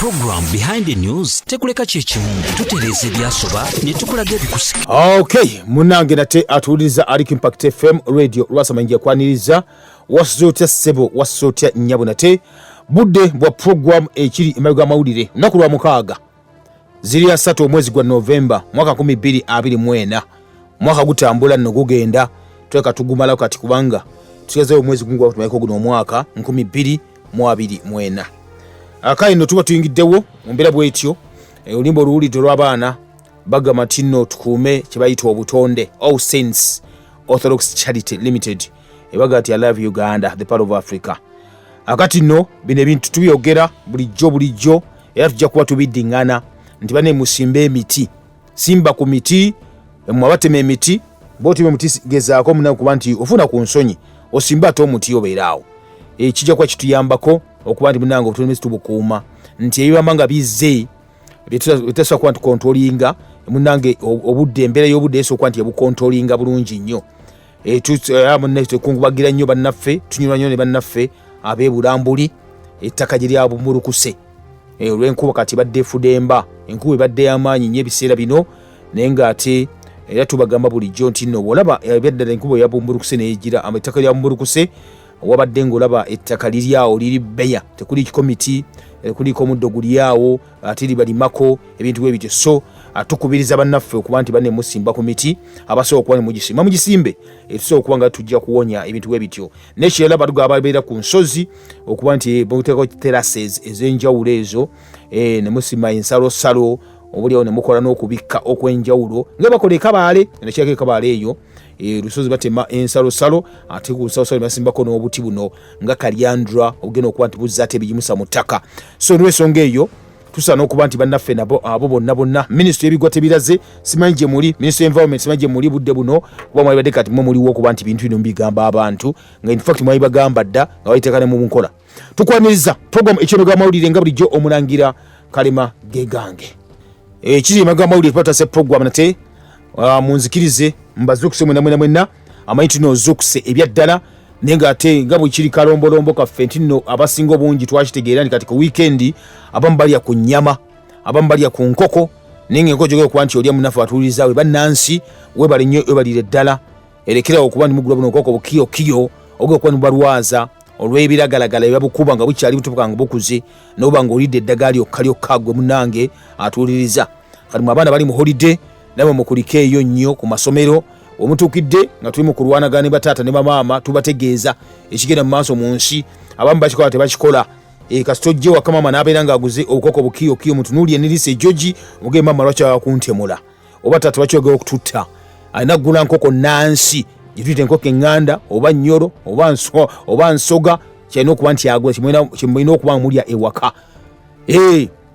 Program Behind the News tekuleka kyekimu, tutereeza ebyasoba ne tukulaga ebikusika. Okay, munange nate atuwuliriza ali ku Impact FM Radio Lwasamayinja kwaniriza. Wasuze otya ssebo, wasuze otya nnyabo? Nate budde bwa program ekiri emabega w'amawulire. Lunaku lwa mukaaga, ziri 3 omwezi gwa Novemba mwaka 2024. Mwaka gutambula nno gugenda, tweka tugumalawo kati kubanga tusigazeyo omwezi gumu tumaleko guno omwaka 2024. Akayi nno tuba tuyingiddewo mu mbeera bwetyo. Oluyimba oluwulidde olw'abaana bagamba nti nno tukuume kye bayita obutonde. All Saints Orthodox Charity Limited ebaga nti "I love Uganda, the part of Africa." Akati nno bino ebintu tubyogera bulijjo bulijjo, era tujja kuba tubiddiŋŋana nti bane musimbe emiti, simba ku miti. Mmwe abatema emiti, bwotema omuti gezaako muna kuba nti ofuna ku nsonyi osimbe ate omuti obeeraawo. Kijja kuba kituyambako okuba nti munange obutonde tubukuuma, nti ebibamba nga bizze bitasobola kuba nti controllinga munange obudde, embeera y'obudde esobola okuba nti ebucontrollinga bulungi nnyo. Tukungubagira nnyo bannaffe, tunyurwa nnyo ne bannaffe ab'ebulambuli, ettaka gye lyabumulukuse olw'enkuba. Kati badde efudemba, enkuba ebadde y'amaanyi nnyo ebiseera bino, naye ng'ate era tubagamba bulijjo nti nno bw'olaba ebyaddala enkuba yabumbulukuse neyegira ettaka lyabumbulukuse, wabadde ng'olaba ettaka liri awo liri bbeya, tekuliiko miti, tekuliiko omuddo guli awo, ate libalimako ebintu bwe bityo. So atukubiriza bannaffe okuba nti banne musimba ku miti, abasobola okuba ne mugisimba mugisimbe, tusobola okuba nga tujja kuwonya ebintu bwe bityo. Nekirala batuga ababeera ku nsozi okuba nti muteekako terraces ez'enjawulo ezo, ne musima ensalosalo obuliawo ne mukola n'okubikka okw'enjawulo nga bakola ekabaale nekirako ekabaale eyo lusozi batema ensalosalo, ate ku nsalosalo ne basimbako n'obuti buno nga calliandra obugenda okuba nti buzza ate ebigimusa mu ttaka. So nolwensonga eyo tusaana okuba nti bannaffe nabo abo bonna bonna, minisitule y'ebigwa tebiraze simanyi gye muli, minisitule environment simanyi gye muli budde buno, kuba mwalibadde kati mwe muliwo okuba nti bintu bino mubigamba abantu, nga in fact mwalibagamba dda nga babiteeka ne mu nkola. Tukwaniriza program ekyemega amawulire nga bulijjo, omulangira Kalema Gegange. Ekiri emabega amawulire tubatase program nate. Munzikirize mbazukuse mwena mwena mwena amanyi nti nozukuse ebyaddala, naye ngaate nga bwekiri kalombolombo kaffe nti nno abasinga obungi twakitegeera nti kati ku wiikendi abamu balya ku nnyama, abamu balya ku nkoko, naye nga enkoko gyogera okuba nti olya munafu atuwuliriza bannansi, webale nnyo, webalire ddala. Erekerawo okuba nimugula buno nkoko bukiyokiyo ogenda okuba nibubalwaza olw'ebiragalagala ebabukuba nga bukyali butubuka nga bukuze, noba nga olidde eddagala lyokka lyokka. Gwe munange atuwuliriza kati mwe abaana bali mu holiday, namwe mukulike eyo nnyo ku masomero omutuukidde nga tuli mu kulwanagana ne bataata ne bamaama, tubategeeza ekigenda mu maaso mu nsi. Abamu bakikola, tebakikola. Kasita ojje waka maama n'abeera ng'aguze obukoko bukiyokiyo, mutunuulye nerisa ejogi, mugende, "Maama, lwaki kuntemula?" Oba, "Taata, lwaki oyagala okututta?" Alina kugula nkoko nansi gyetuyita enkoko eŋŋanda oba nnyoro oba nsoga, kyalina okuba nti agula kyemulina okuba nga mulya ewaka.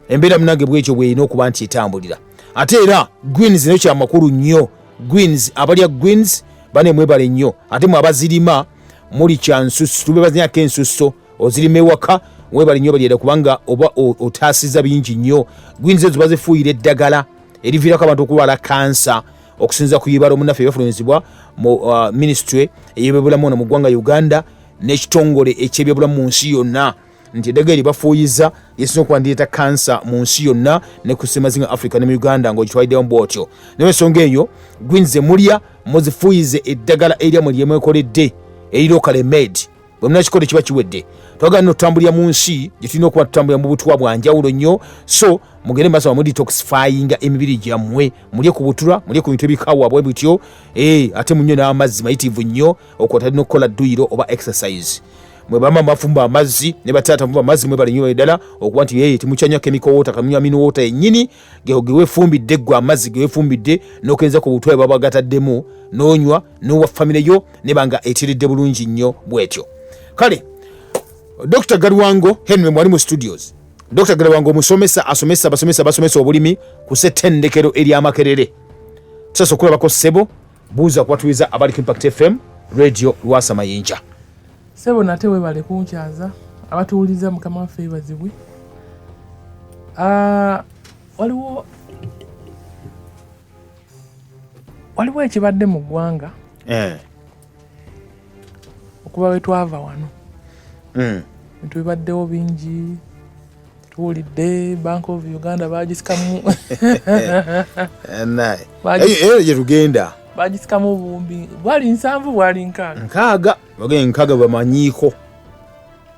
Embeera munange bwekyo bwerina okuba nti etambulira. Ate era greens nayo kyamakulu nnyo. Greens, abalya greens bane mwebale nnyo, ate mwe abazirima muli kyansusu, tubebazinyako ensuso ozirima ewaka, webale nnyo balyera, kubanga oba otaasiza bingi nnyo. Greens ezo bazifuuyira eddagala eriviirako abantu okulwala kansa, okusinziira ku ibalo munnaffe ebyafulumizibwa mu ministry ey'ebyobulamu ono mu ggwanga Uganda n'ekitongole ekyebyobulamu mu nsi yonna, nti eddagala eryo bafuuyiza lyesinza okuba ndireeta kansa mu nsi yonna ne ku ssemazinga Africa ne mu Uganda ng'ogitwaliddemu bw'otyo. Naye ensonga eyo, greens zemulya muzifuuyize eddagala eryammwe lyemwekoledde eri locally made. Bwe munakikola kiba kiwedde. Twagala nno tutambulira mu nsi gye tulina okuba tutambulira mu butwa bwa njawulo nnyo. So mugende maaso mu detoxifyinga emibiri gyammwe, mulye ku butula, mulye ku bintu ebikawa bwe bityo, ate munywe n'amazzi mayitivu nnyo, okwotali n'okukola dduyiro oba exercise. Mwe bama mafumba amazzi ne bataata mufumba amazzi, mwebale nnyo ddala okuba nti yeye temukyanywa chemical water, kamunywa mineral water yennyini gewefumbidde ggwe, amazzi gewefumbidde n'okenza ku butwa bwe baba gataddemu n'onywa n'owa famire yo neba nga eteredde bulungi nnyo bwetyo. Kale Dr Galwango Henry mwali mu studios. Dr Galwango omusomesa, asomesa abasomesa basomesa obulimi ku ssettendekero ery'Amakerere. Tusasa okulabako ssebo, buuza kubatuliza abali ku Impact FM Radio Lwasa Mayinja. Sebo, nate webale kunkyaza. Abatuwuliriza, Mukama waffe yebazibwe. Waliwo ekibadde mu ggwanga okuva we twava wano. Ebintu bibaddewo bingi. Nkiwulidde, Bank of Uganda bagisikamu. Era gye tugenda. Bagisikamu obuwumbi bwali 70, bwali 60. 60, bagenda 60 bamanyiiko.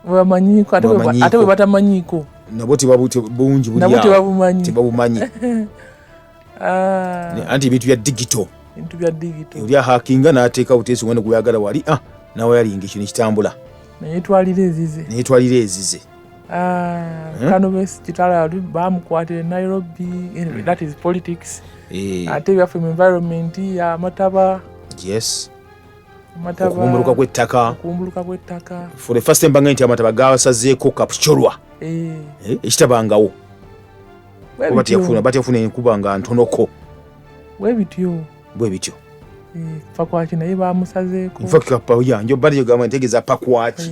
Bwebamanyiiko, ate bwe batamanyiiko. Nabo bungi buli nabo tebabumanyi. Tebabumanyi. Ah. Anti ebintu bya digito. Ebintu bya digito. Oli ahakinga n'ateeka buteesi wano gweyagala wali, nawe yalinga ekyo nekitambula. Neyetwalira ezize. Neyetwalira ezize. Ah, Kano Besigye Kitala bamukwatira e Nairobi. Anyway, that is politics. Ate byaffe mu environment amataba. Yes. Okubumbuluka kw'ettaka. Okubumbuluka kw'ettaka. For the first time banga nti amataba gasazeeko Kapchorwa. Ekitabangawo. Batya funa enkuba nga ntonoko. Bwe bityo. Bwe bityo. Pakwaki naye bamusazeeko. In fact, Kapauya, njo bali gamba ntegeeza Pakwaki.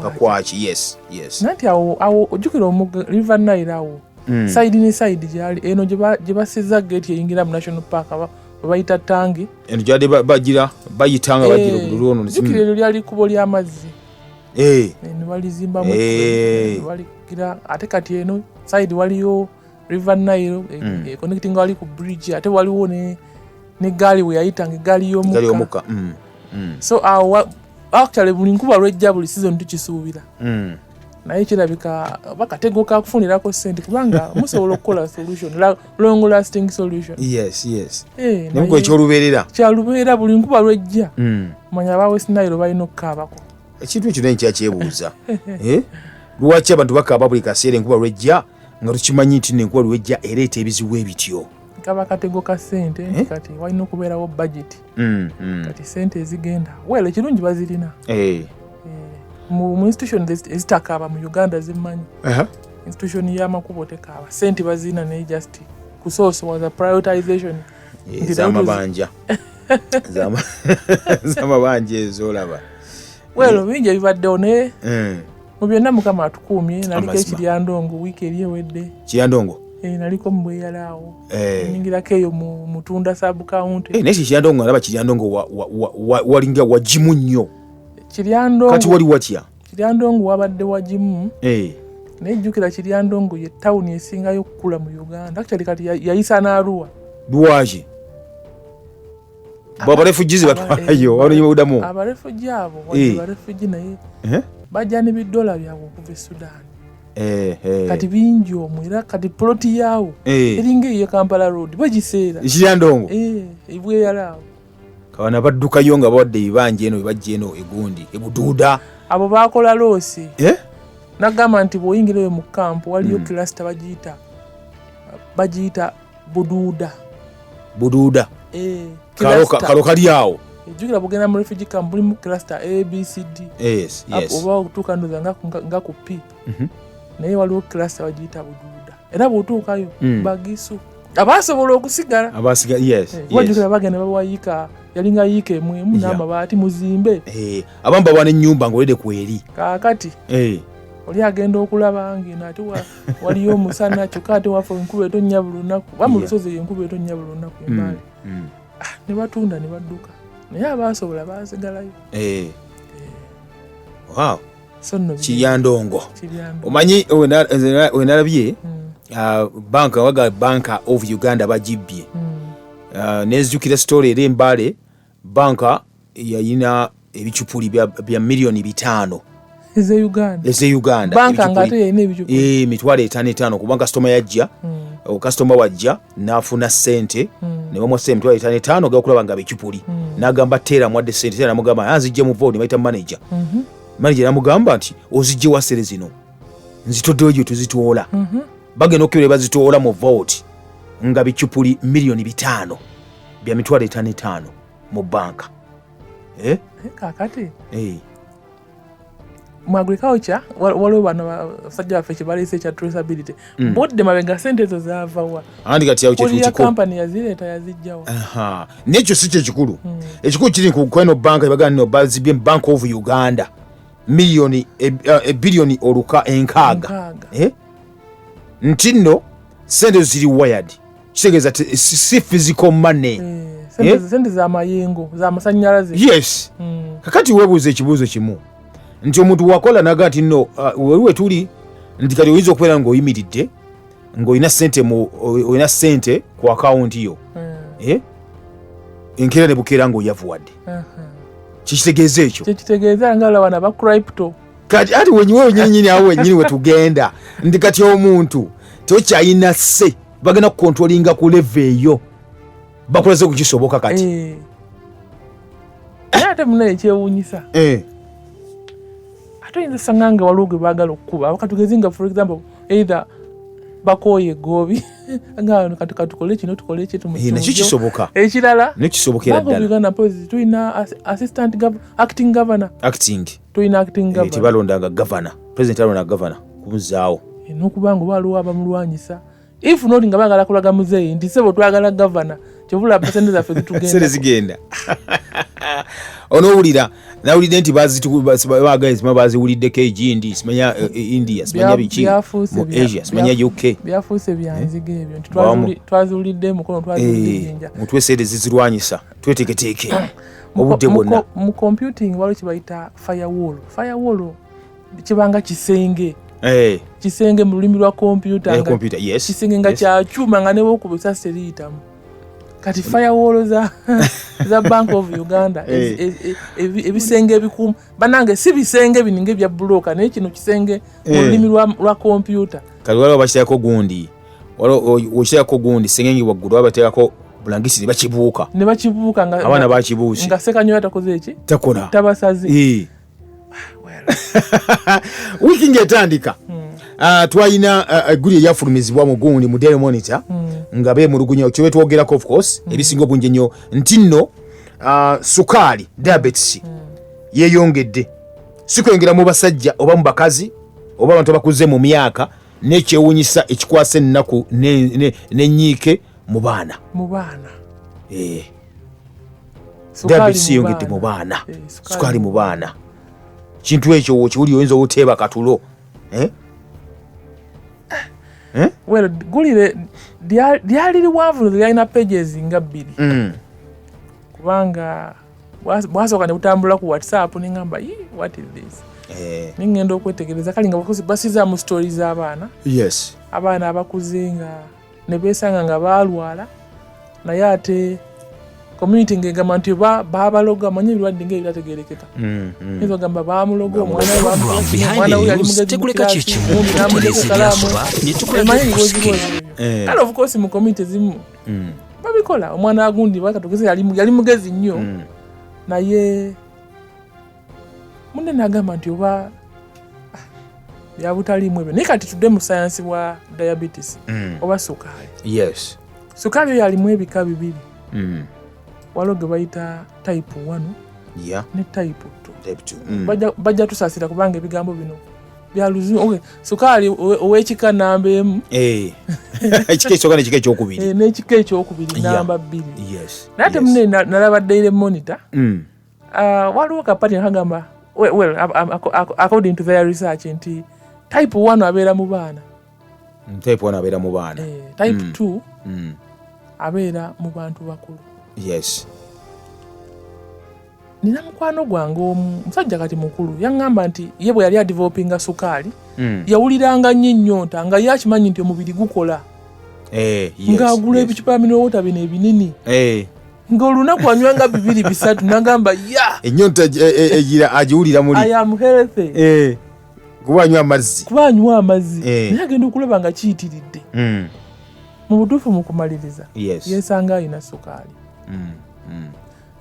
Pakwaki, yes, yes. Nanti awo ojjukira omugga River Nile awo. Side ne side gyali eno gye basiza gate eyingira mu National Park bayita Tangi. Eno gyali bagira bayitanga bagira okululo ono. Jjukira eryo lyali kkubo ly'amazzi. Ne balizimbamu ne baligira, ate kati eno side waliyo River Nile, connecting wali ku bridge, ate waliwo ne gaali we yayitanga, eggaali y'omukka. Eggaali y'omukka. So awo actually buli nkuba lwejja buli season tukisuubira. Naye kirabika bakatego ka kufunirako ssente kubanga musobola okukola solution, long lasting solution. Yes, yes. Ne mukola ekyolubeerera. Kyalubeerera buli nkuba lwejja. Manya aba West Nile balina okukaabako. Ekintu ekyo naye nkyakyebuuza. Lwaki abantu bakaaba buli kaseera enkuba lwejja nga tukimanyi nti enkuba lwejja ereeta ebizibu ebityo? Kaba katego ka ssente nti kati walina okubeerawo budget. Kati ssente ezigenda. Well, ekirungi bazirina. Mu institution ezitakaaba mu Uganda zimmanyi. Institution y'amakubo tekaaba. Ssente bazirina naye just kusoosowaza prioritization. Ez'amabanja. Ez'amabanja ezo olaba. Well, bingi ebibaddewo naye mu byonna Mukama atukuumye. Naliko ekiryandongo wiiki eri ewedde. Kiryandongo? Naliko mu bweyala awo. Nnyingirako eyo mu Mutunda sub county. Naye kiryandongo nalaba kiryandongo walinga wagimu nnyo. Kiryandongo. Kati wali watya? Kiryandongo wabadde wagimu. Naye jjukira Kiryandongo ye tawuni esingayo okukula mu Uganda. Actually kati yayisa n'Arua. Lwaki? Bo abarefugees batwalayo, wano Abarefugee abo, wadde barefugee naye bajja ne bidola byabwe okuva e Sudan. Kati bingi omwo era kati ploti yaawo eringa eyo Kampala Road bagiseera. Kiryandongo? Ebweyala awo. Kabana baddukayo nga bawadde ebibanja eno bebajja eno egundi ebuduuda. Abo baakola loss. Nagamba nti bw'oyingira eyo mu kampu waliyo cluster bagiyita Buduuda. Buduuda. Kalo kali awo. Ejjukira bw'ogenda mu refugee camp mulimu cluster A, B, C, D. Yes, yes. Oba okutuuka ndowooza nga ku P. Naye waliwo cluster bagiyita Buduuda. Era bw'otuukayo bagisu. Abasobola okusigala. Abasigala, yes, yes. Wajjukira bagenda babawa yiika, yalinga yiika emu emu n'amabaati muzimbe. Abamu bawa n'ennyumba ng'olede kweri. Kaakati. Oli agenda okulaba ng'eno ate waliyo omusana kyokka ate waffe enkuba etonnya buli lunaku. Oba mu lusozi eyo enkuba etonnya buli lunaku embaale. Ne batunda ne badduka. Naye abaasobola baasigalayo. Wow. So nno Kiryandongo. Kiryandongo. Omanyi we nalabye, banka waga Bank of Uganda bagibbye. Nenzijukira story era Embale banka yayina ebicupuli bya miliyoni 5. Eze Uganda. Eze Uganda. Banka nga ate yalina ebicupuli. Emitwalo 5 kubanga customer yajja. Customer wajja n'afuna ssente, ne bamuwa ssente emitwalo 5 ga okulaba nga bicupuli. N'agamba teera mwadde ssente, teera n'amugamba, nzijje mu vault, ne bayita manager. Manager n'amugamba nti ozijje wa ssente zino? Nzitoddeyo gye tuzitoola. Bagenda okukebera bazitoola mu vault nga bicupuli miliyoni 5 bya mitwalo 5 mu banka. Kaakati. Mu agriculture waliwo bano basajja baffe kye baleese ekya traceability. Bodde mabega ssente ezo zaava wa? Anti kati awo Kulira kyetuukiko. Company yazireeta yazijja wa? N'ekyo si kyekikulu. Ekikulu kiri ku kweno banka ebagamba nno bazibye Bank of Uganda miliyoni biliyoni 6. 60. Nti nno ssente ziri wired. Kitegeeza si physical money. Sente za mayengo, za masannyalaze. Yes. Kakati weebuuza ekibuuzo kimu nti omuntu wakola naga nti nno weri we tuli Nti kati oyinza okubeera ng'oyimiridde ng'olina sente mu olina sente ku akawunti yo, Eh? Enkeera ne bukeera ng'oyavuwadde. Kikitegeeza ekyo. Kyekitegeeza nga olaba naba crypto. Kati ati wenyiwe wenyininyini awo wenyini wetugenda nti kati omuntu tokyayina se bagenda kukontrolinga ku level eyo, bakulaze kukisoboka kati. Naye ate muna ekyewuunyisa, ate oyinza osanga nga waliwo gwe baagala okukuba, katugezi nga for example either bakooye eggoobi nga kati katukole kino, tukole eki. Nakyo kisoboka. Ekirala, Nakyo kisobokera Bank of ddala. Uganda, mpozi tulina assistant acting governor. Acting. Tulina acting governor. Tebalondanga governor, president alonda governor kumuzaawo. N'okuba nga oba waliwo abamulwanyisa, if not nga baagala kulaga muzeeyi nti sebo twagala governor, kyovula sente zaffe sente zitugenda. Zigenda onoowulira, nawulidde nti bagazima baziwuliddeko egindi, simanya India, simanya biki mu Asia, simanya UK. Byafuuse byanziga ebyo nti Wamu. Twaziwulidde mukono, twaziwulidde jinja. Mutwe sente zizirwanyisa, tweteeketeeke obudde bwonna. Mu computing waliwo kibayita firewall. Firewall kibanga kisenge, kisenge mu lulimi lwa computer, computer, yes. Kisenge nga kya kyuma nga newokuba esasi teriyitamu. Kati firewall za Bank of Uganda, ebisenge ebikuuma, banange si bisenge bino nga ebya buloka, naye kino kisenge mu lulimi lwa computer. Kati waliwo bakiteekako gundi, waliwo okiteekako gundi sengenge waggulu, waba bateekako bulangisi ne bakibuuka. Ne bakibuuka nga Abaana bakibuuse. Nga Sekanyoya takoze eki? Takola. Tabasaze. Well, Wiiki ng'etandika, twalina egguli eryafulumizibwa mu gundi mu Daily Monitor nga beemulugunya kye betwogerako, of course ebisinga obungi ennyo nti nno sukaali, diabetes, yeeyongedde, si kweyongera mu basajja oba mu bakazi oba abantu abakuze mu myaka, n'ekyewuunyisa ekikwasa ennaku n'ennyiike mu baana. Mu baana. Sukaali Diabetes mu yeyongedde mu baana. Sukaali. Sukaali mu baana, kintu ekyo wokiwuli oyinza obuteeba katulo, eh? Well, gulire lyali liwanvu, lyalina pages nga 2, kubanga bwasooka ne butambula ku WhatsApp, neŋŋamba, "Yee, what is this?" Neŋŋenda okwetegereza, kale nga basizaamu story z'abaana, abaana abakuze nga ne beesanga nga baalwala, naye ate community ng'egamba nti baabaloga. Manyi ebirwadde ngaebitategerekeka, yinza ogamba bamuloga omwana we, Program bamukola kino, Behind omwana the we yali News mugezi mu tekuleka kiraasi, kyekimu, gundi n'amuggyako tutereeza kalaamu. ebyasoba ne tukuleka Emanyi ebikusike. ebibozibozi ebyo. Kale of course mu community ezimu babikola. Omwana agundi bakatugeze yali mugezi nnyo, naye munne n'agamba nti oba byabutaliimu ebyo. Naye kati tudde mu sayansi bwa diabetes oba sukaali. Sukaali oyo alimu ebika bibiri. Waliwo ge bayita type 1 ne type 2. Type 2. Bajja tusaasira kubanga ebigambo bino bya luzungu. Okay, sukaali ow'ekika namba 1, Ekika ekisooka nekika ekyokubiri. N'ekika ekyokubiri, namba 2. Naye ate munne nalaba Daily Monitor. Waliwo kapati nakagamba, well, according to their research, nti type 1 abeera mu baana. Type 1 abeera mu baana. Type 2 abeera mu bantu bakulu. Nina mukwano gwange omu, musajja kati mukulu, yaŋŋamba nti ye bwe yali adevelopinga sukaali, yawuliranga nnyo ennyonta, nga ye akimanyi nti omubiri gukola, ng'agula ebicupa bya mineral water bino ebinene, ng'olunaku anywanga bibiri bisatu, n'agamba ya Ennyonta egira agiwulira muli. I am healthy. Kuba anywa amazzi. Kuba anywa amazzi. Naye agenda okulaba nga kiyitiridde, mu butuufu mu kumaliriza yeesanga alina sukaali.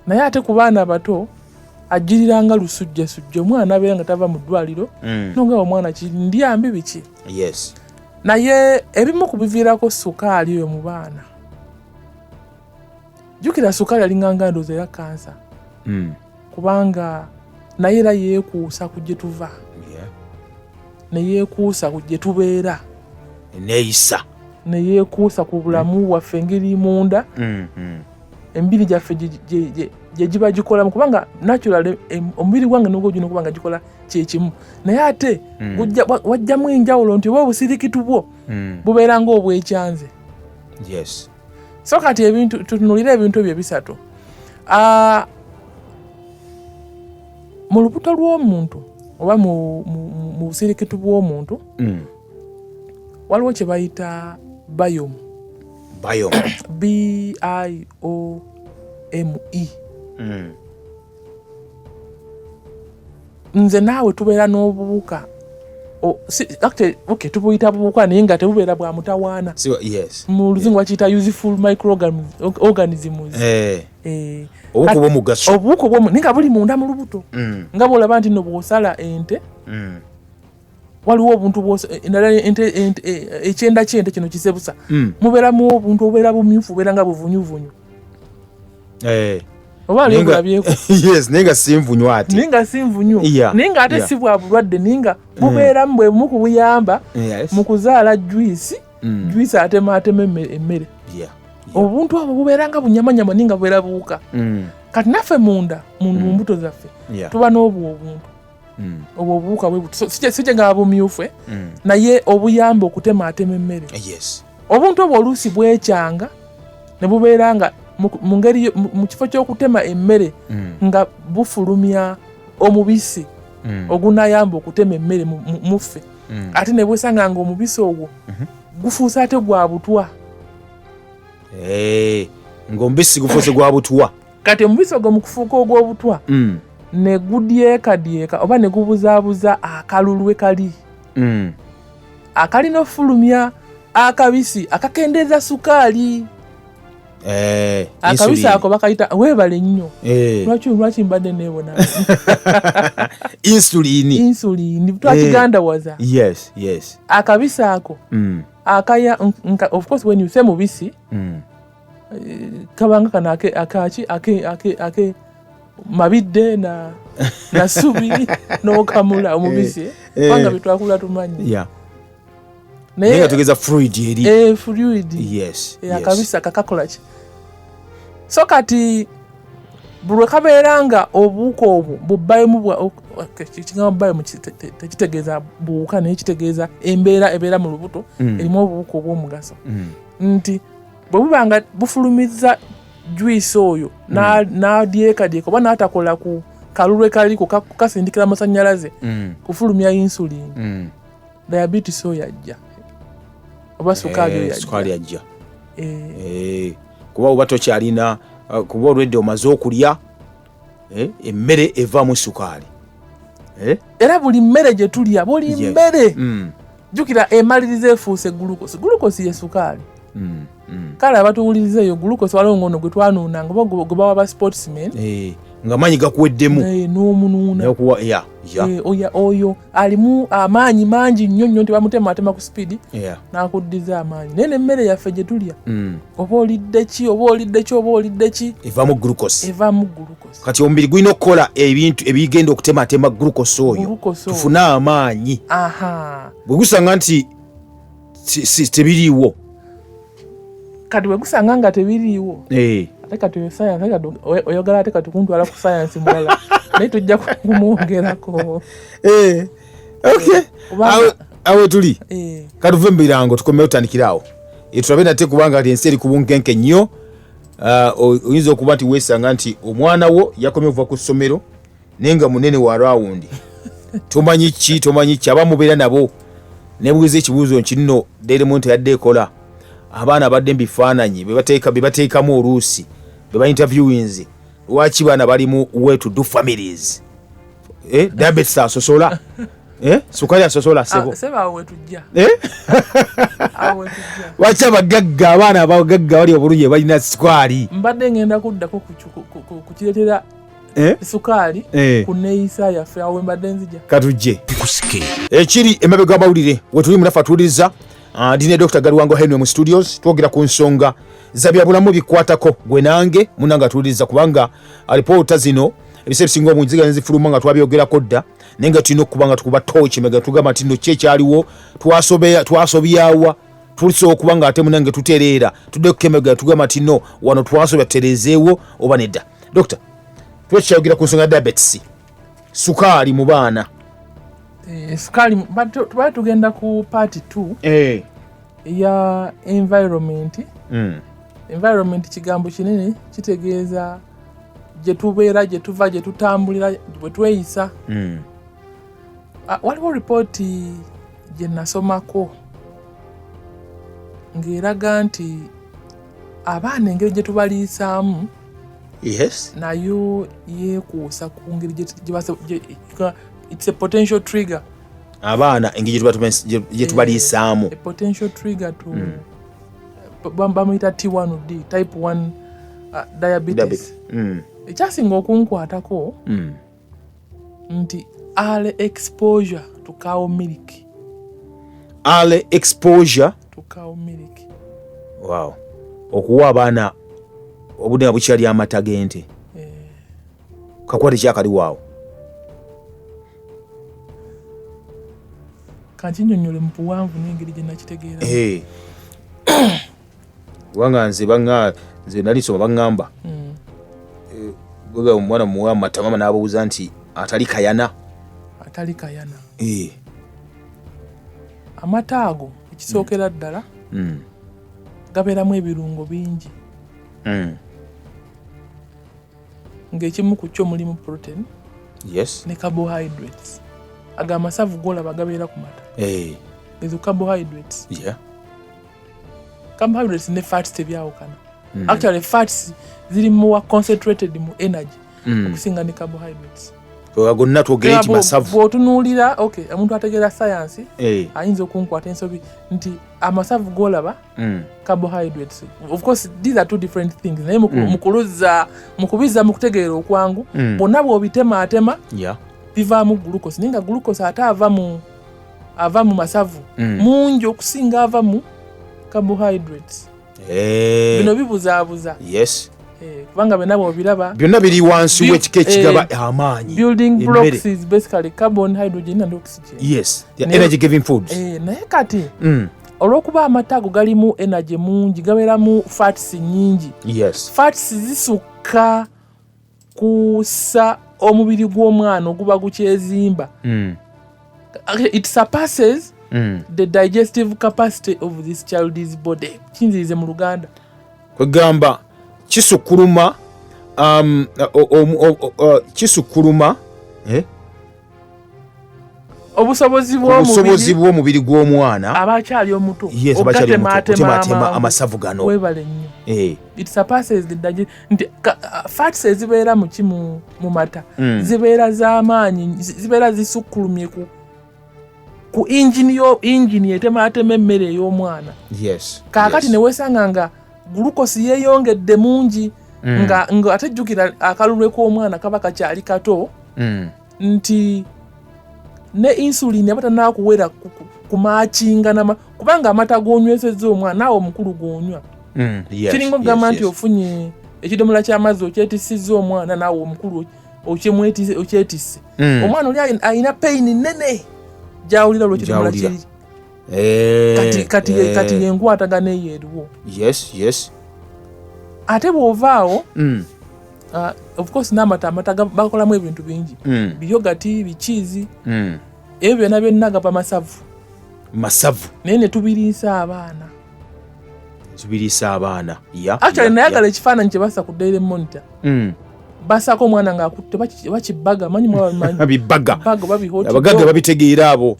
Naye ate ku baana abato agiriranga lusujjasujja, omwana abeera nga tava mu ddwaliro, nongaba omwana kindyambi biki. Naye ebimu ku biviirako sukaali oyo mu baana, jjukira sukaali alinganga ndowooza era kansa, kubanga naye era yeekuusa ku gye tuva, ne yeekuusa ku gye tubeera, Neeyisa. Ne yeekuusa ku bulamu bwaffe, engeri munda emibiri gyaffe gye giba gikolamu. Kubanga natural omubiri gwange nogwo gulina okuba nga gikola kyekimu, naye ate wajjamu enjawulo nti oba obusirikitu bwo bubeera ng'obwekyanze. So kati ebintu tutunulire ebintu ebyo ebisatu. Mu lubuto lw'omuntu oba mu busirikitu bw'omuntu, Waliwo kye bayita biome. Biome. B I O M E. Nze naawe tubeera n'obuwuka. Okay, tubuyita buwuka naye nga tebubeera bwa mutawaana. Mu luzungu bakiyita useful microorganisms. Eh. Obuwuka obw'omugaso. Obuwuka obwomu naye nga buli munda mu lubuto. Nga bw'olaba nti nno bw'osala ente, waliwo obuntu naddala ente, ekyenda ky'ente kino kisebusa, mubeeramu obuntu obubeera bumyufu, bubeera nga buvunyuvunyu. Oba ali obulabyeko? Yes, naye nga si nvunyu ate. Naye nga si nvunyu. Naye nga ate si bwa bulwadde, naye nga bubeeramu bwe bumu ku buyamba mu kuzaala juice. Juice atemaatema emmere. Obuntu obwo bubeera nga bunyamanyama naye nga bubeera buwuka. Kati naffe munda mu mbuto zaffe tuba n'obwo obuntu. Obwo obuwuka bwe buti. So, si kye nga bumyufu, eh? Naye obuyamba okutemaatema emmere. Obuntu obwo oluusi bwekyanga ne bubeera nga mu ngeri mu kifo ky'okutema emmere nga bufulumya omubisi ogunayamba okutema emmere muffe. Ate ne bwesanga nga omubisi ogwo gufuuse ate gwa butwa. Eh, ng'omubisi gufuuse gwa butwa. Kati omubisi ogwo mu kufuuka ogw'obutwa ne gudyekadyeka oba ne gubuzaabuza akalulwe kali akalina ofulumya akabisi akakendeeza sukaali. Eh, akabisi insulin. Ako bakayita, weebale nnyo. Lwaki mbadde neebona? Insulin. Insulin twakigandawaza. Akabisi ako akaya of course when you say mubisi, kabanga kano ake akaki ake ake ake mabidde na subi n'okamula omubisi, kubanga byetwakula tumanyi. Naye nga tugeza fluid eri. Eh, fluid. Akabisi akakakola ki? So kati buli lwe kabeera nga obuwuka obwo bubayemu bwa okay, kigambo biome tekitegeeza buwuka, naye kitegeeza embeera ebeera mu lubuto erimu obuwuka obw'omugaso, nti bwe buba nga bufulumizza juice oyo n'adyekadyeka oba n'atakola ku kalulwe kali kukasindikira amasannyalaze kufulumya insulin, diabetes oyo ajja oba sukaali oyo Eh, sukaali ajja. Ajja. Eh. Eh, kuba oba tokyalina kuba olwedde omaze okulya, emmere evaamu sukaali. Era buli mmere gye tulya, buli mmere, jjukira emaliriza efuuse glucose. Glucose ye sukaali. Kale abatuwuliriza eyo, glucose waliwo ngono gwe twanuunanga oba gwe bawa ba sportsmen. Eh, nga maanyi gakuweddemu. N'omunuuna. Nakuwa ya. Oyo alimu amaanyi mangi nnyo nnyo nti bamutematema ku speed n'akuddiza amaanyi. Naye nemmere yaffe gye tulya, oba olidde ki, oba olidde ki, oba olidde ki, evaamu glucose. Evaamu glucose. Kati omubiri gulina okukola ebintu ebigenda okutematema glucose oyo Glucose oyo. tufune amaanyi. Bwe gusanga nti tebiriiwo. Kati bwe gusanga nga tebiriiwo, ate kati oyo science, ate kati oyogera, ate kati kuntwala ku science mulala, naye tujja kumwongerako. Eh, okay. Awo tuli. Katuve mu birango, tukomewo tutandikire awo. Tulabe nate, kubanga kati ensi eri ku bunkenke nnyo. Ah, oyinza okuba nti weesanga nti omwana wo yakomye okuva ku ssomero naye nga munene wa round, tomanyi ki, tomanyi ki. Abamubeera nabo nebuuza ekibuuzo nti nno Daily Monitor yadde ekola abaana abadde mu bifaananyi bye bateekamu oluusi be ba interviewings, lwaki baana bali mu well to do families, diabetes asosola, sukali asosola, sebo? Ah, sebo, awo wetujja. Eh? Awo wetujja. Lwaki abagagga, abaana abagagga bali obulungi balina sukaali? Mbadde ngenda kuddako ku kireetera Eh? sukaali ku neeyisa yaffe, awo wembadde nzija. Katujje. Kusike. Ekiri emabega w'amawulire wetuli munafe atuwuliriza. Ah, ndi ne Dr Galiwango Henry mu studios, twogera ku nsonga za byabulamu bikwatako gwe nange munange atuwuliriza, kubanga alipoota zino ebiseera ebisinga obungi zigenda zifuluma nga twabyogerako dda, naye nga tulina okuba nga tukuba tooki mega tugamba nti no ki ekyaliwo, twasobyawa, tulisobola okuba nga ate munange tutereera, tudde kukemega tugamba nti no wano twasobya, tutereezeewo oba nedda. Dokita, tuba tukyayogera ku nsonga ya diabetes, sukaali mu baana. Sukaali tubadde tugenda ku part 2 eya environment. Environment kigambo kinene, kitegeeza gye tubeera, gye tuva, gye tutambulira, bwe tweyisa. Ah, waliwo ripooti gye nasomako. Ng'eraga nti abaana engeri gye tubaliisaamu nayo yeekuusa ku ngeri it's a potential trigger. Abaana engeri gye tubaliisaamu. A potential trigger to bamuyita T1D, type 1 diabetes. Ekyasinga okunkwatako nti early exposure to cow milk. Early exposure to cow milk. Wow. Okuwa abaana obudde nga bukyali amata g'ente. Kakwate kyakaliwo awo. Kankinyonnyole mu buwanvu n'engeri gye nakitegeera. Kubanga nze banga nze nali nsoma baŋŋamba. Bwe omwana muwa amata, maama n'abuuza nti atali kayana. Atali kayana. Amata ago ekisookera ddala gabeeramu ebirungo bingi. Ng'ekimu ku kyo mulimu protein ne carbohydrates. Ago amasavu g'olaba gabeera ku mata. Ezo carbohydrates. Carbohydrates ne fats tebyawukana. Actually fats ziri more concentrated mu energy okusinga ne carbohydrates. Gonna twogere nti masavu. Bw'otunuulira, okay, omuntu ategeera science ayinza okunkwata ensobi nti amasavu g'olaba carbohydrates. Of course these are two different things. Naye mu kuluzza, mu kubizza mu kutegeera okwangu, bwonna bw'obitemaatema bivaamu glucose. Naye nga glucose ate ava mu masavu mungi okusinga ava mu carbohydrates. Bino bibuzaabuza. Kubanga byonna bw'obiraba byonna biri wansi w'ekika ekigaba amaanyi. Building blocks is basically carbon, hydrogen and oxygen. Yes, the energy giving foods. Naye kati olw'okuba amata ago galimu energy mungi, gabeeramu fats nnyingi. Fats zisukka kussa omubiri gw'omwana oguba gukyezimba. It surpasses the digestive capacity of this child's body. Kinzirize mu Luganda. Kwegamba kisukkuluma kisukkuluma Obusobozi obusobozi bw'omubiri gw'omwana aba akyali omuto. Yes, aba akyali omuto, okutematema amasavu gano. Webale nnyo. It surpasses the nti fats ezibeera mu ki mu mata zibeera z'amaanyi, zibeera zisukkulumye ku engine yo, engine etemaatema emmere ey'omwana. Kaakati ne weesanga nga glucose yeeyongedde mungi, nga ate jjukira akalulwe k'omwana kaba kakyali kato, nti ne insulin aba tannaakuwera kumakinga nama, kubanga amata g'onywesezza omwana naawe omukulu g'onywa. Kiringa okugamba nti ofunye ekidomola ky'amazzi okyetisizza omwana, naawe omukulu okyetisse. Omwana oli alina pain nnene gy'awulira olw'ekidomola Gy'awulira. kiri. Kati yenkwatagana eyo eriwo. Yes. Ate bw'ovaawo, of course n'amata, amata bakolamu ebintu bingi. Biyogati, bicheese. Ebyo byonna byonna gava masavu. Masavu. Naye ne tubiriisa abaana. Tubiriisa abaana. Actually, nayagala ekifaananyi kye bassa ku Daily Monitor. Basaako omwana ng'akutte bakibaga, manyi mwaba bimanyi. Bibaga. Baga oba bihoti. Abagagga babitegeera abo.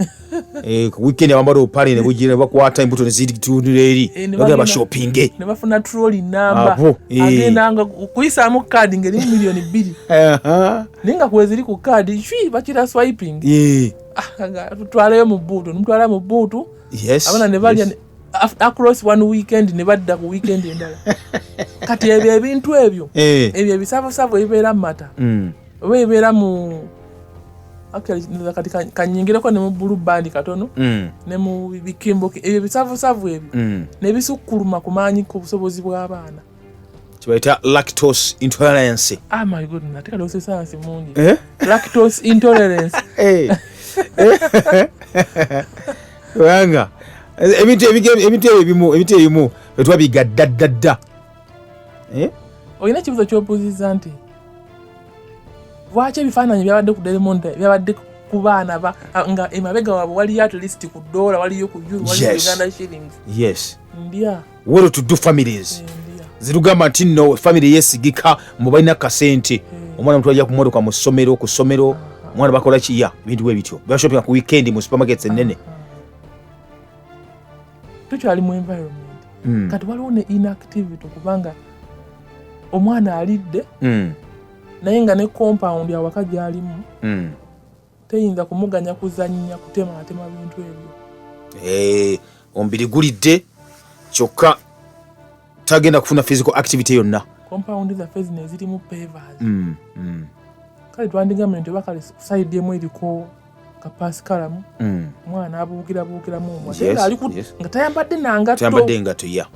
Ku weekend abambala obupale ne bugira ne bakwata embuto ne zitunula eri. Ne Bagenda bagenda bashoppinge. Ne bafuna trolley namba. Abo, Agenda nga kuyisaamu kaadi ng'erimu 2,000,000. Naye nga kweziri ku kaadi, shwi, bakira swiping. Nga tutwaleyo mu bbuutu, nemutwala mu bbuutu. Abaana ne balya across one weekend ne badda ku weekend endala. Kati ebyo ebintu ebyo, ebyo ebisavusavu ebibeera mu mata, oba ebibeera mu, actually, nza kati kanyingireko ne mu Blue Band katono, ne mu bikimbo, ebyo ebisavusavu ebyo, ne bisukkuluma ku maanyi ku busobozi bw'abaana. Kibayita lactose intolerance. Ah, my goodness, ate kati ose science mungi. Lactose intolerance. Kubanga ebintu ebintu ebyo ebimu, ebintu ebimu twabiga dda dda dda. Olina ekibuuzo ky'obuuzizza nti lwaki ebifaananyi byabadde ku Daily Monitor byabadde ku baana ba, nga emabega waabwe waliyo at least ku dollar, waliyo ku euro, waliyo Uganda shillings. Ndya. Well to do families. Ndya. Zirugamba nti nno family yeesigika mu balina kasente. Omwana mutwalira ku mmotoka mu ssomero, ku ssomero, omwana bakola ki? Ya, ebintu bwe bityo. Bashoppinga ku weekend mu supermarkets ennene. Tukyali mu environment. Kati waliwo ne inactivity, okubanga omwana alidde naye nga ne compound awaka gyalimu teyinza kumuganya kuzannya kutematema bintu ebyo. Omubiri gulidde kyokka tagenda kufuna physical activity yonna. Compound zaffe zino ezirimu pavers, kale twandigambye nti oba kale side emu eriko kapasikalamu, omwana abuukira buukiramu omwo, ate nga ali nga tayambadde nangatto. Tayambadde engatto, ya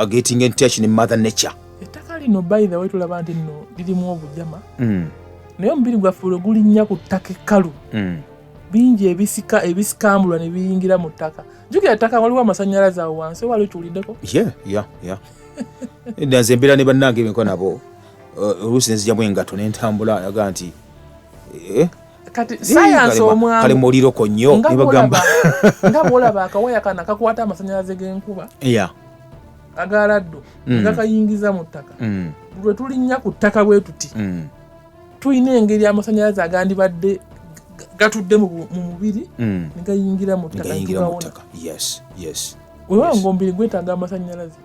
getting in touch ne mother nature. Ettaka lino, by the way, tulaba nti nno lirimu obujama, naye omubiri gwaffe lwe gulinnya ku ttaka ekkalu, bingi ebisika ebisikambulwa ne biyingira mu ttaka. Jjukira ettaka waliwo amasannyalaze awo wansi, wali okiwuliddeko? Yeah, edda nze embeera ne bannange benko nabo, oluusi nenzigyamu engatto nentambula, aga nti Kati sayansi omwangu kale muliroko nnyo nga nebagamba nga bw'olaba akawaya kano akakwata amasannyalaze g'enkuba agaladdo gakayingiza mu ttaka, lwe tulinnya ku ttaka bwe tuti, tulina engeri amasannyalaze agandibadde gatudde mu mubiri ne gayingira mu ttaka, gayingira mu netugawona. ttaka, yes. Weewaawo ng'omubiri gwetaaga amasannyalaze.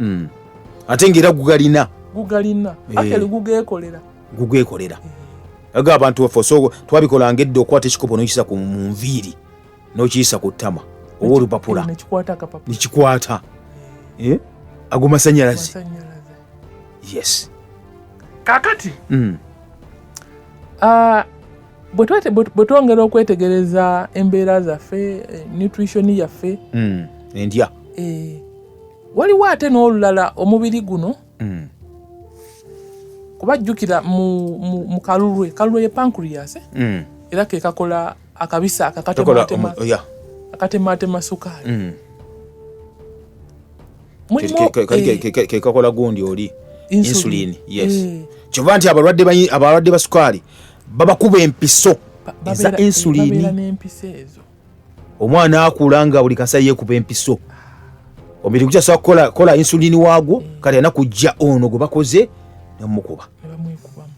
Ate ng'era gugalina. Gugalina. Actually gugeekolera. Gugwekolera. Aga abantu baffe so twabikolanga edda, okwata ekikopo n'okiyisa ku mu nviiri n'okiyisa ku ttama oba olupapula. Nekikwata akapapula. Nekikwata. Ago masanyalaze. Masannyalaze. Kaakati bwe twongera okwetegereza embeera zaffe, nutrition yaffe, Endya. Waliwo ate n'olulala omubiri guno kuba jjukira mu kalulwe, kalulwe ye pancreas, era ke kakola akabisa Kakola akakatematema akatematema sukaali. Mulimu Ke kakola gundi oli insulin. Insulin, yes. Kyova nti abalwadde ba sukaali babakuba empiso eza insulin. Babeera n'empiso ezo. Omwana akula nga buli kasa yeekuba empiso, omubiri gukyasobola kukola insulin waagwo, kati alina kujja ono gwe bakoze nemukuba. Ne bamwekubamu.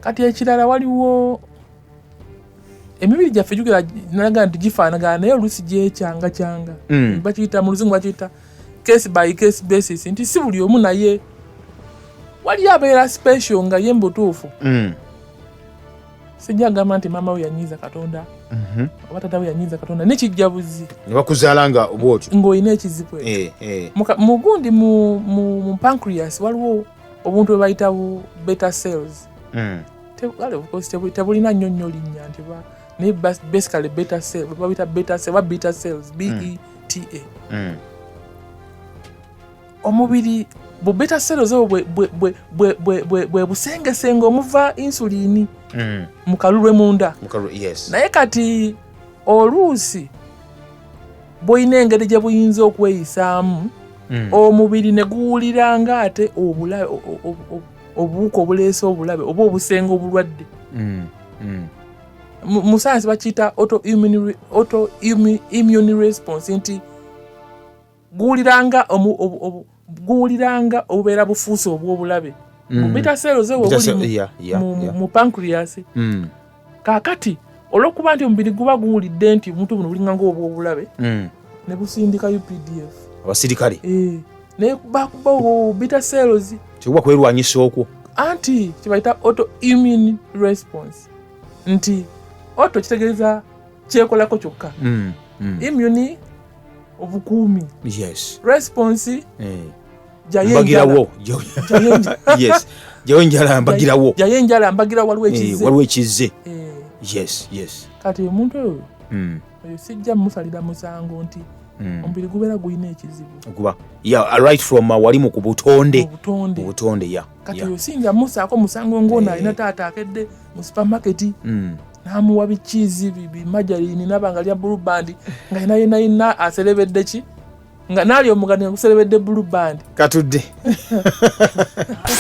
Kati ekirala, waliwo emibiri gyaffe, jjukira nalaga nti gifaanagana naye oluusi gyekyangakyanga. Bakiyita mu luzungu bakiyita case by case basis, nti si buli omu, naye waliyo abeera special nga ye mubutuufu sijja gamba nti maama we yanyiiza Katonda oba tata we yanyiiza Katonda, nekijja buzi. Ne bakuzaala nga bwotyo. Ng'olina ekizibu ekyo. Mu gundi mu pancreas waliwo obuntu bwe bayita bu beta cells. Kale of course tebulina nnyo nnyo linnya nti naye basically beta cell babita beta cell oba beta cells, beta. Omubiri bu beta cells obwo bwe busengesenge omuva insulini mu kalulwe munda. Naye kati oluusi bwolina engeri gye buyinza okweyisaamu, omubiri ne guwulira nga ate obulabe obuwuka obuleese obulabe oba obusenga obulwadde. Mu sayansi bakiyita auto immune response, nti guwuliranga guwuliranga obubeera bufuuse obw'obulabe bu beta cells obwo Beta obuli mu pancreas. Kaakati olw'okuba nti omubiri guba guwulidde nti omuntu buno bulinga ng'obw'obulabe, ne busindika UPDF. Abasirikale. Naye bakuba obwo beta cells. Tekuba kwerwanyisa okwo. Anti kibayita auto immune response, nti auto kitegeeza kyekolako kyokka, immune obukuumi, response jayo enjala. Mbagirawo. Jayo enjala. Yes, jayo enjala mbagirawo. Jayo enjala mbagirawo, waliwo ekizze. Waliwo ekizze. Kati omuntu oyo, oyo sijja musalira musango nti omubiri gubeera gulina ekizibu. Guba, yeah, right from wali mu ku butonde. Mu butonde. Mu butonde, yeah. Kati oyo singa musaako musango ng'ono alina taata akedde mu supermarket n'amuwa bikiizi, bimajarini, naba nga lya Blue Band, nga yena yena yena aserebedde ki, nga naali omugani nga guserebedde Blue Band. Katudde.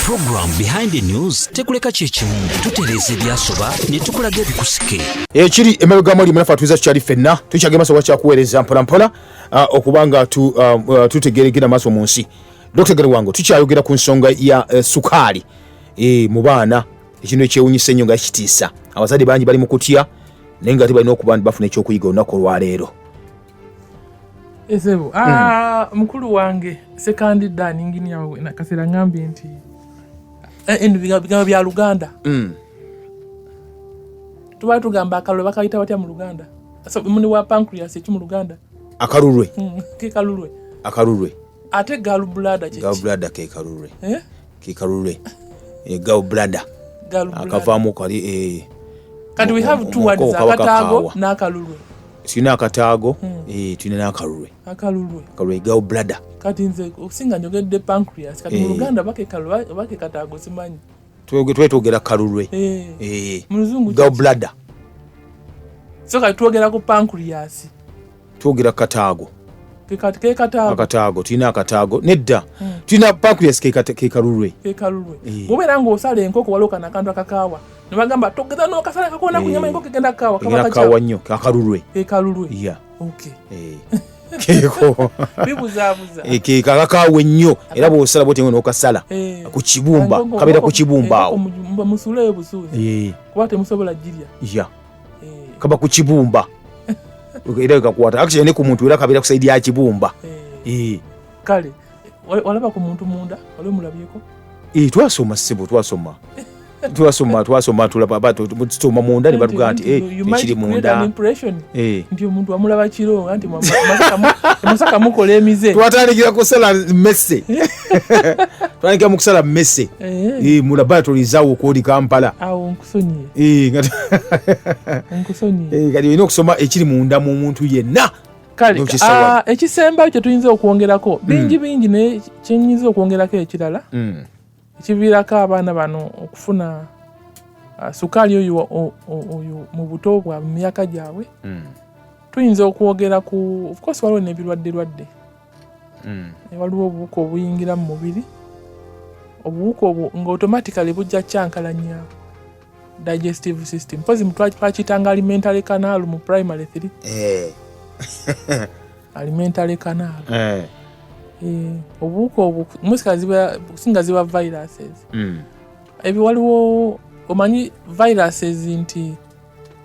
Program Behind the News tekuleka kyekimu, tutereeza ebyasoba ne tukulaga ebikusike. Ekiri emabega mwali munafe atuuza, tukyali ffenna tukyagenda maaso wakyakuweereza mpolampola, okuba nga tutegeregera maaso mu nsi. Dr Galiwango, tukyayogera ku nsonga ya sukaali mu baana, ekintu ekyewunyisa ennyo nga kitiisa. Abazadde bangi bali mu kutya, naye nga ate balina okuba nti bafuna ekyokuyiga olunaku olwaleero. Esebo, ah, mukulu wange Sekandi Dan engineer Nakasera ngambye nti eno bigambo bya Luganda. Tuba tugamba akalulwe bakayita batya mu Luganda? So, muni wa pancreas eki mu Luganda? Akalulwe. Ke kalulwe. Akalulwe. Ate gallbladder kye ki? Gallbladder ke kalulwe. Eh? Ke kalulwe. Gallbladder. Gallbladder. Akavaamu kali Kati we have two words, akataago n'akalulwe. Tulina akataago, tulina n'akalulwe. Akalulwe. Akalulwe gallbladder. Kati nze okusinga njogedde pancreas, kati mu Luganda bakekalulwe, bakekataago simanyi. Twetwogera kalulwe. Mu Luzungu Gallbladder. So kati twogera ku pancreas. Twogera kataago. Ke kataago. Akataago, tulina akataago. Nedda. Tulina pancreas ke kalulwe. Ke kalulwe. Bw'obeera ng'osala enkoko waliwo kano akantu akakaawa. Ne bagamba togeza n'okasala kakoona ku nnyama enkoko egenda kukaawa. Kaba Egenda kakyawa. kukaawa nnyo, akalulwe. Ke kalulwe. Yeah. Okay. Keeko. Bibuzaabuza. Keeko akakaawa ennyo. Era bw'osala bw'otyo n'okasala. Ku kibumba, kabeera ku kibumba awo. Enkoko musuuleyo busuuzi. Kuba temusobola girya. Yeah. Kaba ku kibumba. Era kakwata. Actually ne ku muntu era kabeera ku side ya kibumba. Kale, walaba ku muntu munda, wali omulabyeko? Twasoma ssebo, twasoma. Twasoma, twasoma, tulaba, ba, tusoma munda ne batugamba nti, You might ekiri create munda. an impression. Nti omuntu amulaba kiro, anti Masaka mukola emize. Twatandikira kusala mmese. Twatandikira mu kusala mmese. Mu laboratory zaawo okwoli Kampala. Awo nkusonyiye. Nkusonyiye. Kati olina okusoma ekiri munda mu muntu yenna. Kale, N'okissa wano. ekisembayo kye tuyinza okwongerako, bingi bingi naye kye nnyinza okwongerako ekirala. Ekiviirako abaana bano okufuna sukaali oyo mu buto bwabwe, mu myaka gyabwe. Tuyinza okwogera ku, of course waliwo n'ebirwadde-lwadde. Waliwo obuwuka obuyingira mu mubiri. Obuwuka obwo nga automatically bujja kyankalanya digestive system. Mpozi twakiyitanga alimentary canal mu primary 3. Alimentary canal. Obuwuka obwo musika ziba, singa ziba viruses. Ebyo waliwo, omanyi viruses nti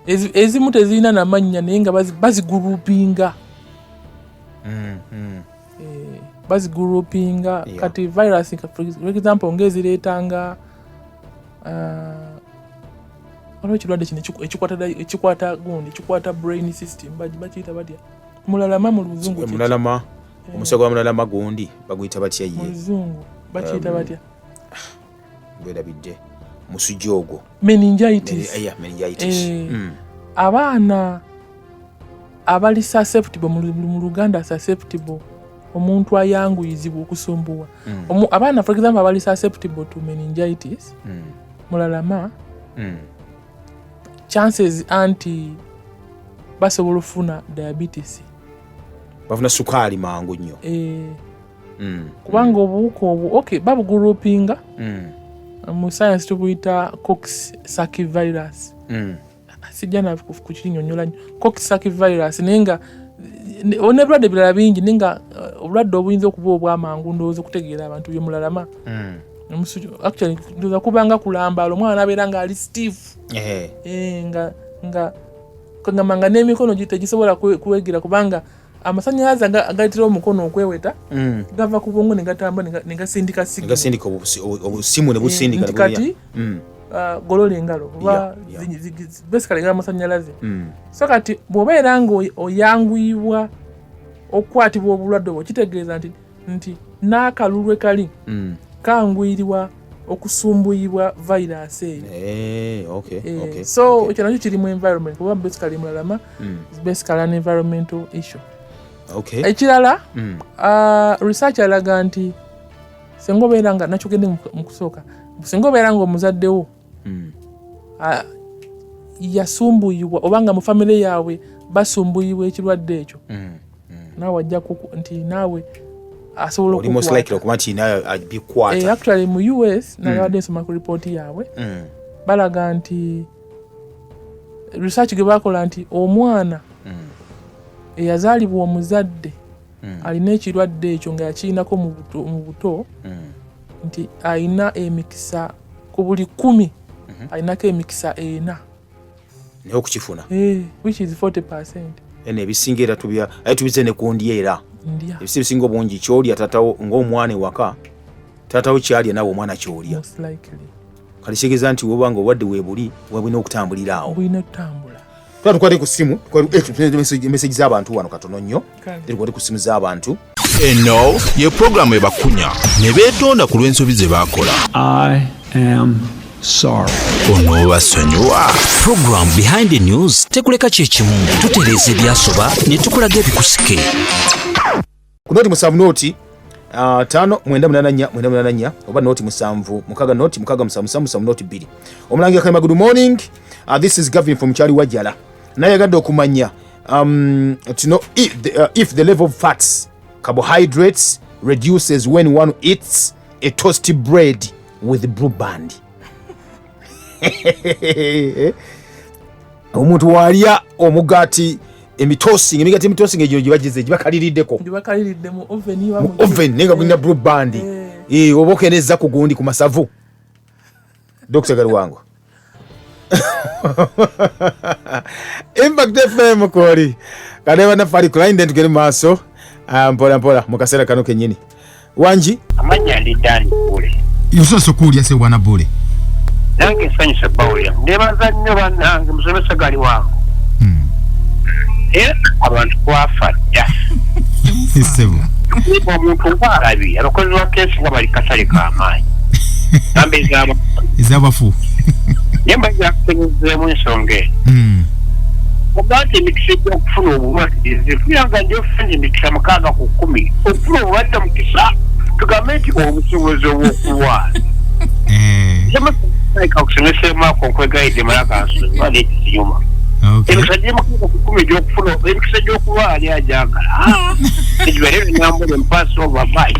ezimu tezirina na mannya naye nga bazigurupinga. Bazigurupinga. Kati virus, for example, ng'ezireetanga, waliwo ekirwadde kino ekikwata gundi, ekikwata brain system, bakiyita batya? Mulalama mu Luzungu kye ki? Mulalama, omusago gwa mulalama gundi baguyita batya ye? Mu Luzungu bakiyita batya? Bwerabidde. Musujja ogwo. Meningitis. Yeah, meningitis. Abaana abali susceptible, mu Luganda susceptible, omuntu ayanguyizibwa okusumbuwa. Abaana for example abali susceptible to meningitis, mulalama, chances anti basobola okufuna diabetes. Bafuna sukaali mangu nnyo. Kubanga obuwuka obwo, okay, babugurupinga. Mu science tubuyita Coxsackie virus. Sijja na kukinyonnyola nnyo. Coxsackie virus, naye nga, n'ebirwadde birala bingi, naye nga obulwadde obuyinza okuba obw'amangu ndowooza okutegeera abantu bye mulalama. Actually, ndowooza kubanga kulambaala, omwana abeera ng'ali stiff. Nga, kagamba nga n'emikono tegisobola kwegira kubanga amasannyalaze agaleetera omukono okweweta, gava ku bwongo ne gatamba ne gasindika signal. Ne gasindika obusimu ne busindika Nti ne bulya. kati, golola engalo, oba basically g'amasannyalaze. So kati bw'obeera nga oyanguyibwa okukwatibwa obulwadde obwo, kitegeeza nti n'akalulwe kali kanguyirwa okusumbuyibwa virus eyo. So, ekyo nakyo kiri mu environment, kuba basically mulalama, is basically an environmental issue. Ekirala, research alaga nti singa obeera nga nakyogedde mu kusooka, singa obeera nga omuzadde wo, yasumbuyibwa oba nga mu famire yaabwe basumbuyibwa ekirwadde ekyo, naawe ajja nti naawe asobola Oli most okukwata. likely okuba nti naye abikwata. Actually mu US, nabadde nsoma ku report yaabwe, balaga nti research gye bakola nti omwana eyazaalibwa omuzadde alina ekirwadde ekyo nga yakirinako mu buto, nti alina emikisa ku buli 10, alinako emikisa 4. Naye okukifuna. Which is 40%. Eno ebisinga era tubya, aye tubize ne ku ndya era. Ndya. Ebiseera ebisinga obungi kyolya taatawo ng'omwana ewaka, taatawo kyalya naawe omwana kyolya. Most likely. Kati kitegeeza nti woba nga obulwadde weebuli, webulina okutambulira awo. Bulina okutambula. Tuba tukwate ku ssimu, message z'abantu wano katono nnyo. Kale. Tukwate ku ssimu z'abantu. Eno ye pulogulaamu ebakunya ne beetonda ku lw'ensobi ze baakola. I am sorry. Onoobasonyiwa. Program Behind the News tekuleka kyekimu, tutereeza ebyasoba ne tukulaga ebikusike. Ku noti 7 noti 5 9 8 4 9 8 4 oba noti 7 6 noti 6 7 7 7 noti 2. Omulangira Kalema, good morning. This is Gavin from Kyali Wajala. Nayagadde okumanya to know if the level of fats, carbohydrates reduces when one eats a toasted bread with Blue Band. Omuntu walya omugaati emitoasting, emigaati emitoasting egyo gye bagize gye bakaliriddeko. Gye bakaliridde mu oven oba mu oven, naye nga gulina Blue Band. Oba okendeeza ku gundi ku masavu. Dr Galiwango, Impact FM kwoli kale bannaffe ali ku line, then tugende mu maaso. Ah, mpola mpola mu kaseera kano kennyini. Wangi? Amannya ndi Dani Bule. Yosoose okuwulya se bwana Bule. Nange nsanyuse bawulira, nebaza nnyo bannange musomesa gali wangu. Era abantu twafa dda. Sebo. Omuntu ngaalabye abakozi ba keesi nga bali katale k'amaanyi gamba ezaba Ezabafu. Naye mbajakutegezeemu ensonga eno oga nti emikisa egy'okufuna obulwadde zifuna nga njofunye emikisa 6 ku 10 okufuna obulwadde, mukisa tugambe nti obusobozi obw'okulwala kusomesa ako nkwegayidde malakansoma n'ekinyuma emikisa gye 6 ku 10 egy'okufuna emikisa gy'okulwala ali ajagala egibalero nambole mpaasi ova bayi.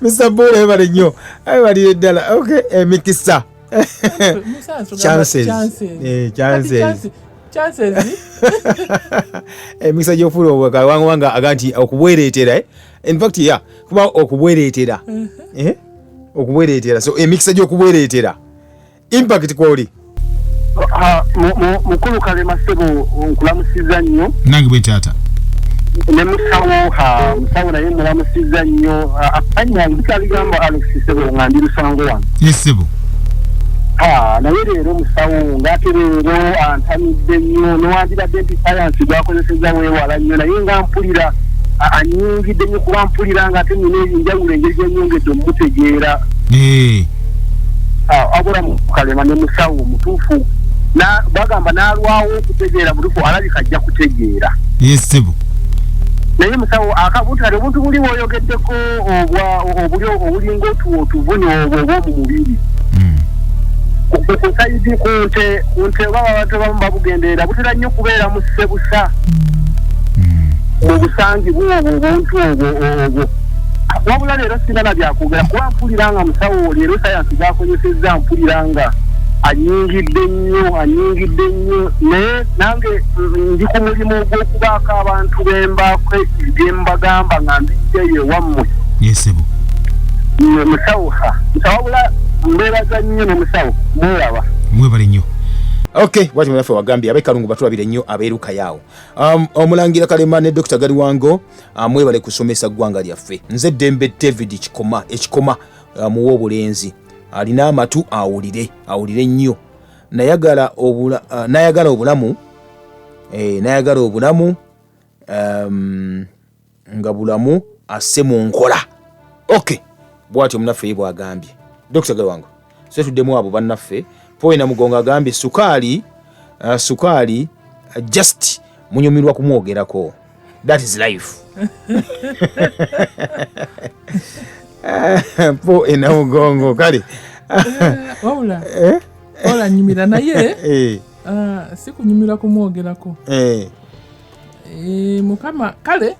Mr Bule, ebale nnyo, ebalire ddala. Okay, emikisa. Chances. Chances. Chances. Emikisa gy'okufuna obwanga aga nti okubwereetera, eh? In fact, yeah, kuba okubwereetera, eh? Okubwereetera, so emikisa gy'okubwereetera. Impact kwoli. Mukulu Kalema, ssebo, nkulamusiza nnyo. Nange bwe, taata. Ne musawo, ha, musawo naye mulamusiza nnyo. Anya nkyabigamba Alex, ssebo, nga ndi lusango wano. Yes, ssebo. Ha, naye leero musawo ng'ate leero antamidde nnyo, newandibadde nti sayansi gwakozeseza weewala nnyo, naye nga mpulira anyingidde nnyo, kuba mpulira nga ate nina enjawulo engeri gyenyongedde omumutegeera. Abula Kalema ne musawo mutuufu. Bagamba n'alwawo okutegeera butuufu, alabika ajja kutegeera. Yes, ssebo. Naye musawo, akabuntu kati obuntu buli bwoyogeddeko obwa obuli obulinga otuvuni obwo obw'omu mubiri ku side ku nte oba abantu abamu babugenderera, butera nnyo kubeera mu ssebusa mu busangi bwobwo obuntu obwo. Wabula leero sina na byakwogera, kuba mpulira nga musawo leero sayansi gwakozesezza, mpulira nga anyingidde nnyo, anyingidde nnyo. Naye nange ndi ku mulimu ogw'okubaako abantu bembaako bye mbagamba nga mbijjayo ewammwe. Yes, ssebo. Musawo, ha, musawo, wabula mbeeraza nnyo ne musawo, mweraba. Mwebale nnyo. Okay, bwati munaffe wagambye abekalungu batulabire nnyo abeerukayo. Omulangira Kalema ne Dr Galiwango, mwebale kusomesa ggwanga lyaffe. Nze Ddembe David Kikoma ekikoma, muwa obulenzi alina amatu awulire, awulire nnyo. Nayagala obulamu, nayagala obulamu nga bulamu asse mu nkola. Okay, bwatyo munaffe ye bwagambye. Dr Galiwango, so tuddemu abo bannaffe. Poe Namugongo agambye sukaali, just munyumirwa kumwogerako. That is life. Po Enamugongo, kale. Wabula wabula nyumira naye. Si kunyumira kumwogerako. Mukama kale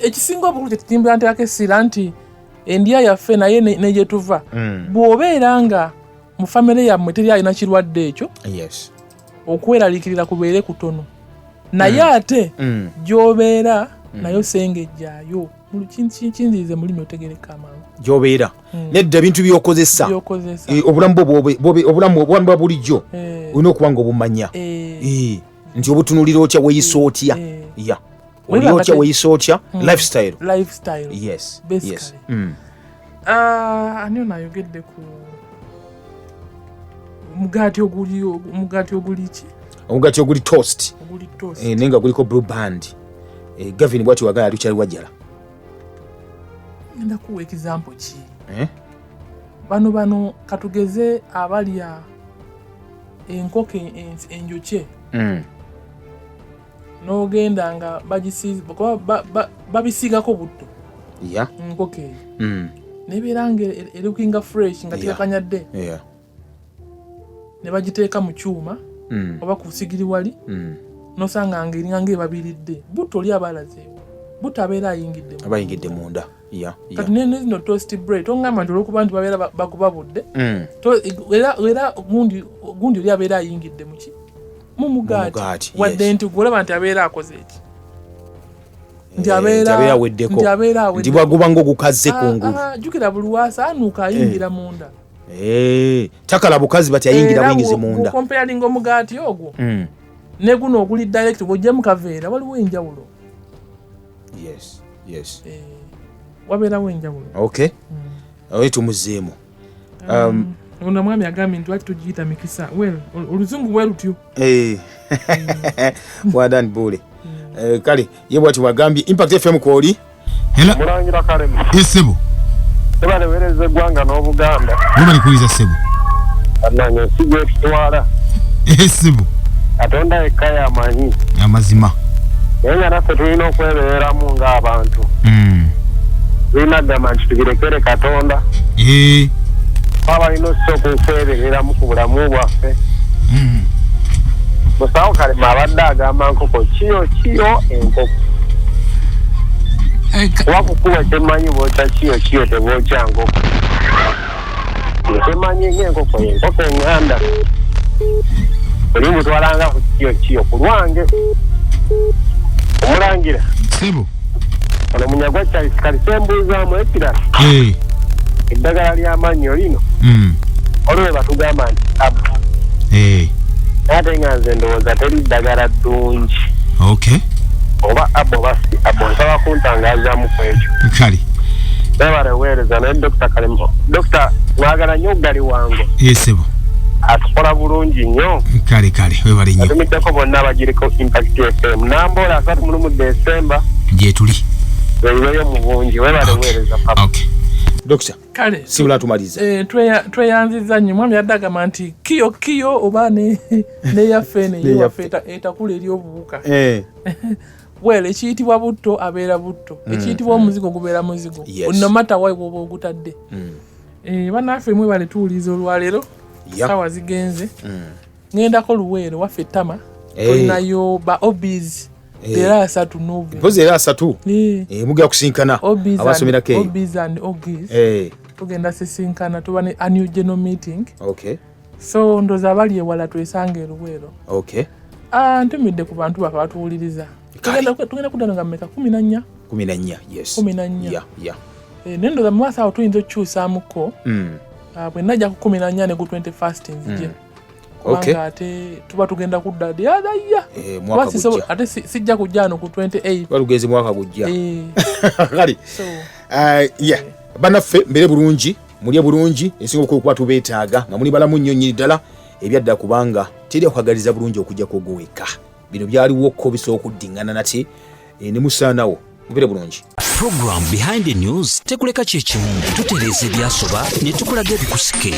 ekisinga obukulu kyetutimbira nteekako essira nti endya yaffe naye ne gye tuva. Bw'obeera nga mu famire yammwe teri alina kirwadde ekyo, okweraliikirira kubeere kutono, naye ate gy'obeera nayo sengejjaayo. Kinzirize mulimi otegereka amangu. Gyobeera nedda ebintu byokozesa. Byokozesa. Obulamu bwo obulamu bwa bulijjo olina okuba nga obumanya. Nti obutunulira otya, weeyisa otya. Ya. Oli otya, weeyisa otya, lifestyle. Lifestyle. Basically. Ah, ani ono ayogedde ku omugaati oguli, omugaati oguli ki? Omugaati oguli toast. Oguli toast. Naye nga guliko Blue Band. Gavin bwati wagala ali wajala. Ngenda kuwa example ki? Eh? Bano katugeze abalya enkoko enjokye, n'ogenda nga kuba babisiigako butto, enkoko eyo nebeera nga erookinga fresh nga tekakanyadde, ne bagiteeka mu kyuma oba ku sigiri wali, nosanga nga eringa nga ebabiridde butto. Oli aba alazeewo butto abeera ayingidde mu Aba ayingidde munda. Kati ne zino toast bread, tongamba nti olwokuba nti babeera bakubabudde, era gundi oli abeera ayingidde muki? Mu mugaati. Mugaati, wadde yes. nti gwolaba nti abeera akoze eki, nti Eh, abeera nti abeera aweddeko. Nti abeera Nti aweddeko. bwaguba ng'ogukaze kungulu. Ah, ah, jjukira buli wasaanuuka ayingira munda. Eh, takala bukazi bati ayingira Era buyingizi munda. Bw'ocomparinga omugaati ogwo ne guno oguli direct, bw'ojja mu kaveera, waliwo enjawulo. Yes. Eh, wabeerawo enjawulo. Okay, oye tumuzeemu. Ono omwami agambye nti lwaki tugiyita mikisa. Well, oluzungu bwe lutyo. Eh, wadan bule. Eh, kale ye bwati wagambye. Impact FM kwoli. Hello. Mulangira Kalema. Yes, ssebo. Tebalewereza eggwanga n'Obuganda. Webali kuwuliza, ssebo. Bannange, ensi gyetutwala, Ssebo. Katonda yekka yamanyi. Amazima. Naye nga naffe tulina okwebeeramu ng'abantu. Tulina kugamba nti tubirekere Katonda. Kuba balina okusooka okwebeereramu ku bulamu bwaffe. Musawo Kalema abadde agamba nkoko kiyo kiyo enkoko. Kuba kukuba kyemmanyi bookya kiyo kiyo, tebookya nkoko. Kyemmanyi ng'enkoko yenkoko eŋŋanda, oli mutwalanga ku kiyo kiyo ku lwange. Omulangira, Ssebo. ono munyagwa Charles. Kali sembuuzaamu ekirala, eddagala ly'amannyo lino, olwo batugamba nti abu, naye ate nga nze ndowooza teri ddagala ddungi. Oba abu oba si abu, nsaba kuntangazaamu ku ekyo. Kale. Webale weereza. Naye Dokita Kalemo, Dokita mwagala nnyo gali wange, Ssebo. atukola bulungi nnyo. Kale, webale nnyo. Atumiddeko bonna abagiriko Impact FM. Namboola 31 Desemba Gyetuli. webibeyo mu bungi. Webale weereza, papa. Okay. Dokita, Kale. sibula tumaliza. Eh, tweyanziza nnyo. Mwami yadde agamba nti kiyo kiyo oba neyaffe neyewaffe etakula eri obuwuka. Well, ekiyitibwa butto abeera butto, ekiyitibwa omuzigo gubeera muzigo, no matter why bwoba ogutadde. Eh, bannaffe mwebale tuwuliza olwaleero. Saawa zigenze, ŋŋendako Luweero waffe ettama. Tulinayo ba obis era 30 November. Mpozi era 30. Eh. Eh, mugenda kusinkana OBs and- abasomerako eyo. OBs and OGs. Tugenda sisinkana, tuba ne annual general meeting. So ndoza abali ewala twesanga e Luweero. Ah, ntumidde ku bantu baffe abatuwuliriza. Tugenda kuddano nga mmeka? 14? 14, yes. 14. Yeah. Eh, naye ndoza mu maaso awo tuyinza okukyusaamuko. Ah, bwe najja ku 14 ne ku 21st nzije, kubanga ate tuba tugenda kudda the other year. Eh, mwaka Kuba gujja. ate sijja kujja ano ku 28. Balugenzi mwaka gujja. Eh, Kale. so Yeah. Bannaffe, mbeere bulungi, mulye bulungi. Ensinga obukulu kuba tubeetaaga nga muli balamu nnyo nnyini ddala ebyadda, kubanga teri akwagaliza bulungi okujjako ogwo wekka. Bino byaliwokko bisobola okuddiŋŋana nate, ne musaanawo. Mubeere bulungi. Program Behind the News tekuleka kyekimu, tutereeza ebyasoba ne tukulaga ebikusike.